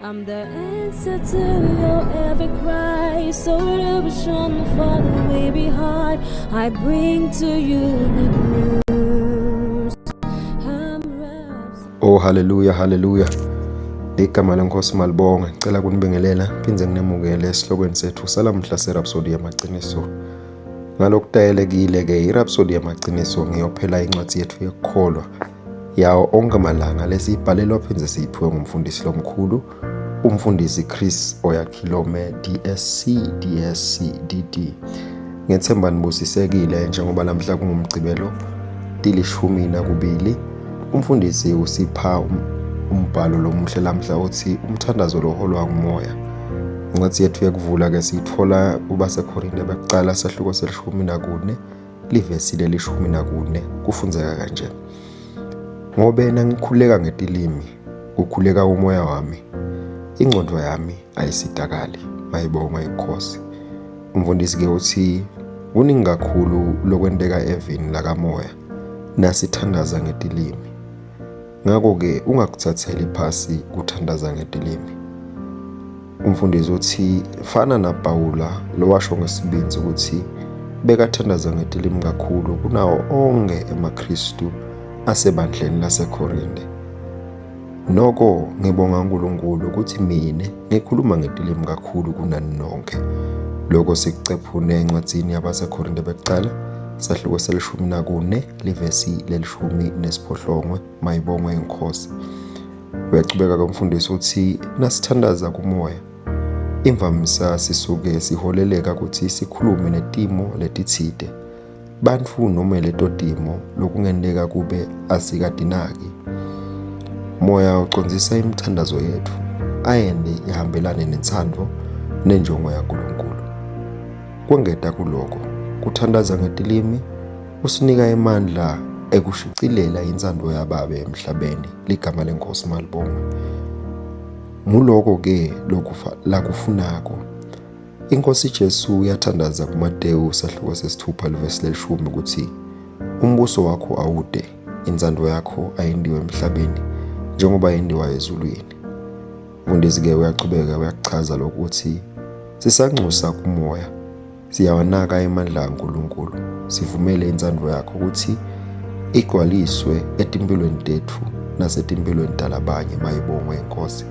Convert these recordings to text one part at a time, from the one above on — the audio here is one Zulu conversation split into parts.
I'm the answer to your every cry, solution for the weary heart. I bring to you good news. I'm wrapped. Oh haleluya haleluya. Igama leNkosi malibonge. Ngicela kunibingelela phindze nginemukele esihlokweni sethu salamhla seRhapsody yamaqiniso. Ngalokutayelekile ke iRhapsody yamaqiniso ngiyophela incwadi yethu yokukholwa yawo onke amalanga lesiyibhalelwa phindze siyiphiwe ngumfundisi lomkhulu umfundisi Chris Oyakhilome DSC DSC DD. Ngethemba nibusisekile njengoba namhla kungumgcibelo 12. Umfundisi usipha umbhalo lomuhle lamhla othi umthandazo loholwa ngumoya. Incwadi yethu yokuvula ke siyithola kubaseKorinte bekuqala sahluko se-14 livesi leli-14 kufundzeka kanje. Ngobe nangikhuleka ngetilimi kukhuleka umoya wami, ingqondo yami ayisidakali. Mayibongwe inkosi. Umfundisi ke uthi kuningi kakhulu lokwenteka evini lakamoya nasithandaza ngetilimi. Ngakho-ke ungakuthatheli phasi kuthandaza ngetilimi. Umfundisi uthi fana naPawula lowasho ngesibindzi ukuthi bekathandaza ngetilimi kakhulu kunawo onke emaKristu asebandleni laseKorinte. Noko ngibonga uNkulunkulu ukuthi mina ngikhuluma ngetilimi kakhulu kunani nonke. Lokho sikucephune encwadini yabaseKorinte bekuqala sahluko se-14 livesi le-18 mayibongwe inkosi. Uyachubeka ke umfundisi uthi nasithandaza kumoya imvamisa sisuke siholeleka ukuthi sikhulume netimo letitsite bantfu noma leto timo lokungenteka kube asikadinaki. Moya ucondzisa imithandazo yethu ayende ihambelane nentsandvo nenjongo yaNkulunkulu. Kwengeta kuloko, kuthandaza ngetilimi kusinika emandla ekushicilela intsandvo yaBabe emhlabeni. Ligama leNkosi malibongwe. Nguloko ke lakufunako. Inkosi Jesu yathandaza kuMatewu sahluko 6 livesi le-10 ukuthi umbuso wakho awude, intsandvo yakho ayindiwe emhlabeni njengoba yendiwa ezulwini. Mfundisi ke uyachubeka uyakuchaza lokuthi sisanxusa kumoya siyawanaka emandla kaNkulunkulu sivumele intsandvo yakho ukuthi igcwaliswe etimpilweni tethu nasetimpilweni talabanye. Mayibongwe inkosi.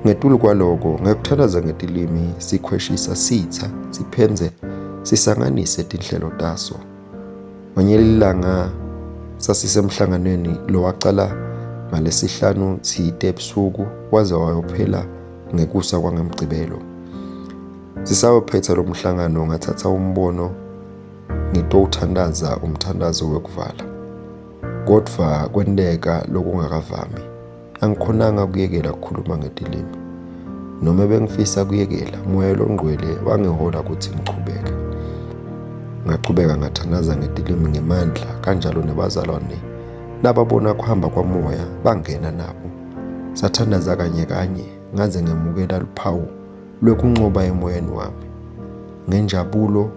Ngetulu kwaloko ngekuthandaza ngetilimi sikhweshisa sitha siphenze sisanganise tinhlelo taso. Ngelinye ilanga sasisemhlanganweni lowacala ngalesihlanu thite ebusuku waze wayophela ngekusa kwangemgcibelo. Sisayophetha lo mhlangano ngathatha umbono ngitowuthandaza umthandazo wekuvala. Kodwa kwenteka lokungakavami. Angikhonanga ukuyekela ukukhuluma ngetilimi. Noma bengifisa kuyekela, moya longcwele wangihola ukuthi ngichubeke. Ngachubeka ngathandaza ngetilimi ngemandla kanjalo nebazalwane nababona kuhamba kwamoya bangena nabo. Sathandaza kanye kanye ngaze ngemukela luphawu lwekunqoba emoyeni wami. Ngenjabulo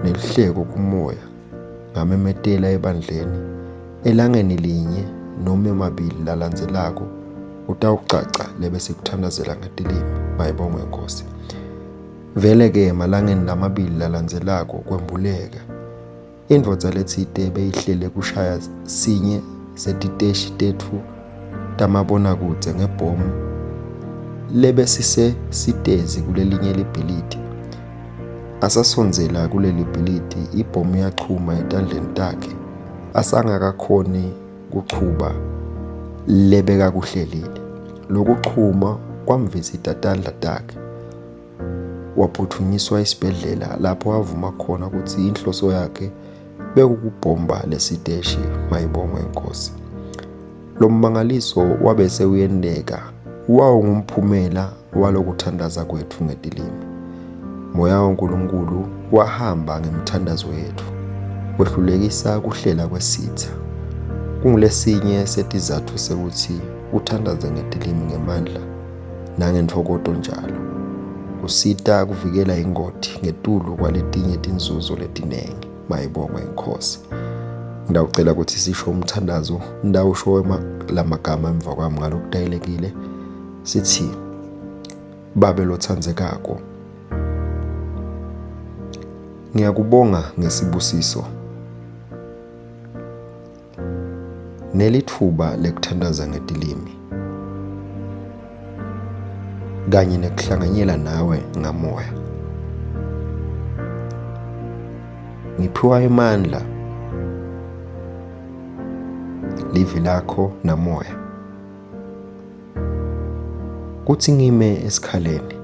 nelihleko kumoya ngamemetela ebandleni elangeni linye noma emabili lalandzelako utawucaca lebe sikuthandazela ngetilimi. Mayibongwe inkosi. Vele ke emalangeni lamabili lalandzelako kwembuleka indvodza letsite beyihlele kushaya sinye setiteshi tetfu tamabonakudze ngebhomu lebesisesitezi kulelinye libhilidi. Asasondzela kuleli bhilidi ibhomu yachuma etandleni takhe asangakakhoni kuchuba lebekakuhlelile. Lokuchuma kwamvisita tandla takhe. Waphuthunyiswa esibhedlela lapho avuma khona ukuthi inhloso yakhe bekukubhomba lesiteshi. Mayibongwe inkosi. Lo mmangaliso wabe sewuyenteka wawungumphumela walokuthandaza kwethu ngetilimi. Moya waNkulunkulu wahamba ngemithandazo yethu wehlulekisa kuhlela kwesitha. Kungulesinye setizatfu sekuthi uthandaze ngetilimi ngemandla nangentfokoto njalo. Kusita kuvikela ingoti ngetulu kwaletinye tinzuzo letinengi. Mayibongwe inkosi. Ngidawucela ukuthi sisho umthandazo, ndawusho lamagama emva kwami ngalokutayelekile. Sithi Babe lothandzekako, ngiyakubonga ngesibusiso nelitfuba lekuthandaza ngetilimi kanye nekuhlanganyela nawe ngamoya. Ngiphiwa emandla livi lakho namoya kuthi ngime esikhaleni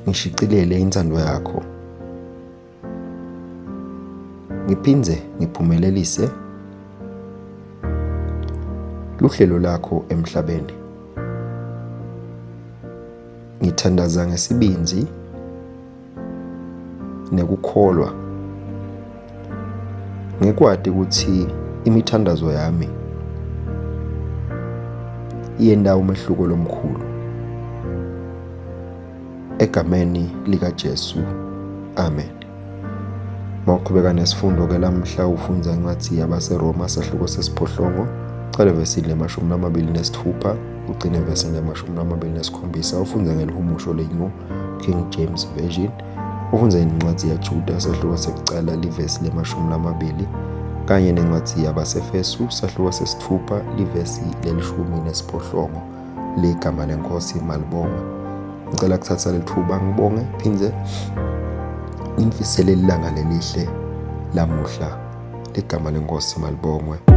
ngishicilele inthando yakho ngiphindze ngiphumelelise luhlelo lakho emhlabeni. Ngithandaza ngesibindzi nekukholwa ngikwati ukuthi imithandazo yami iyenta umehluko lomkhulu. Egameni likaJesu. Amen. Mawuqhubeka nesifundo-ke lamhla ufundza incwadi yabaseRoma sahluko sesiphohlongo cale evesini le-26 ugcine evesini le-27 ufunde ngelihumusho le-New King James Version ufunde incwadi yaJuda sahluko sekucala livesi le-20 kanye nencwadi yabaseFesu sahluko sesithupha livesi lelishumi nesiphohlongo. Ligama lenkosi malibongwe. Ngicela kuthatha lethuba ngibonge phindze ngimfisele ilanga lelihle lamuhla. Ligama lenkosi malibongwe.